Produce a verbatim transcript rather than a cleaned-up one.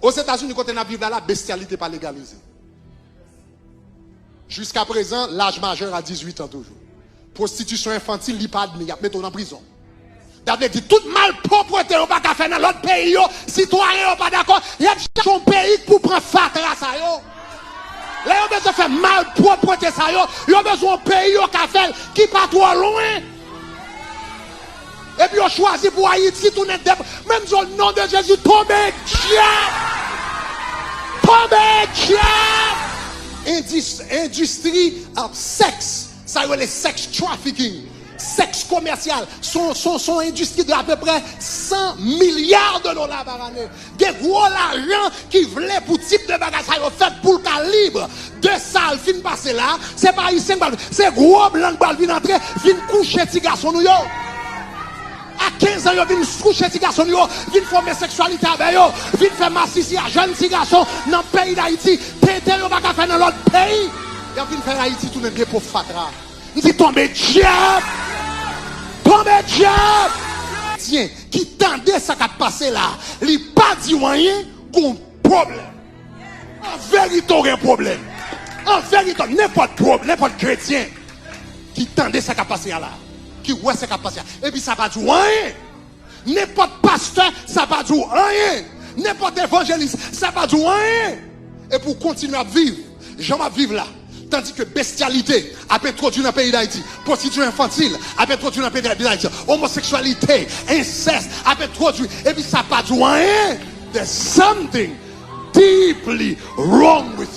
Ozetazini, kote n ap viv la, la, bestyalite pa legalize. Jiskaprezan, laj majè a dizuit an toujou. Pwostitisyon enfantil, li pa admi, y ap mete w nan prizon. Sa vle di, tout malpwòpte yo pa ka fè nan lòt peyi yo, sitwayen yo pa dakò, y ap chache yon peyi k pou pran fatra sa yo. Lè yo bezwen fè malpwòpte sa yo, yo bezwen yon peyi yo ka fè l ki pa twò lwen. Epi yo chwazi pou Ayiti tounen dep. Menm jan, o non de Jezi, tonbe dyab! Tonbe dyab! Endis, endistri, uh, sèks, sa yo rele sex trafficking, sèks komèsyal, se yon, se yon, se yon endistri de apeprè san milya de dola pa ane. Gen gwo lajan ki vle pou tip de bagay sa yo fèt pou l ka lib. De sa l fin pase la, se pa Ayisyen k pral, se gwo blan k pral vin antre, vin kouche ti gason nou yo. A kenz an, yo vin kouche ti gason nou yo, vin fè omoseksyalite avè yo, vin fè masisi a jèn ti gason nan peyi Dayiti. Tenten yo pa ka fè nan lòt peyi, y ap vin fè Ayiti tounen depo fatra. M di, tonbe dyab! Tonbe dyab! Kretyen ki tande sa k ap pase la, li pa di w anyen, gon pwoblèm. An verite, w gen pwoblèm. An verite, nenpòt pwob-, nenpòt kretyen ki tande sa k ap pase a la, ki wè sa k ap pase a, epi sa pa di w anyen. Nenpòt pastè, sa pa di w anyen. Nenpòt evanjelis, sa pa di w anyen. Epi w kontinye ap viv jan w ap viv la. Tandike bestyalite ap entwodui nan peyi Dayiti, pwostitisyon enfantil ap entwodui nan peyi Dayiti, omoseksyalite, ensès ap entwodui, epi sa pa di w anyen. There's something deeply wrong with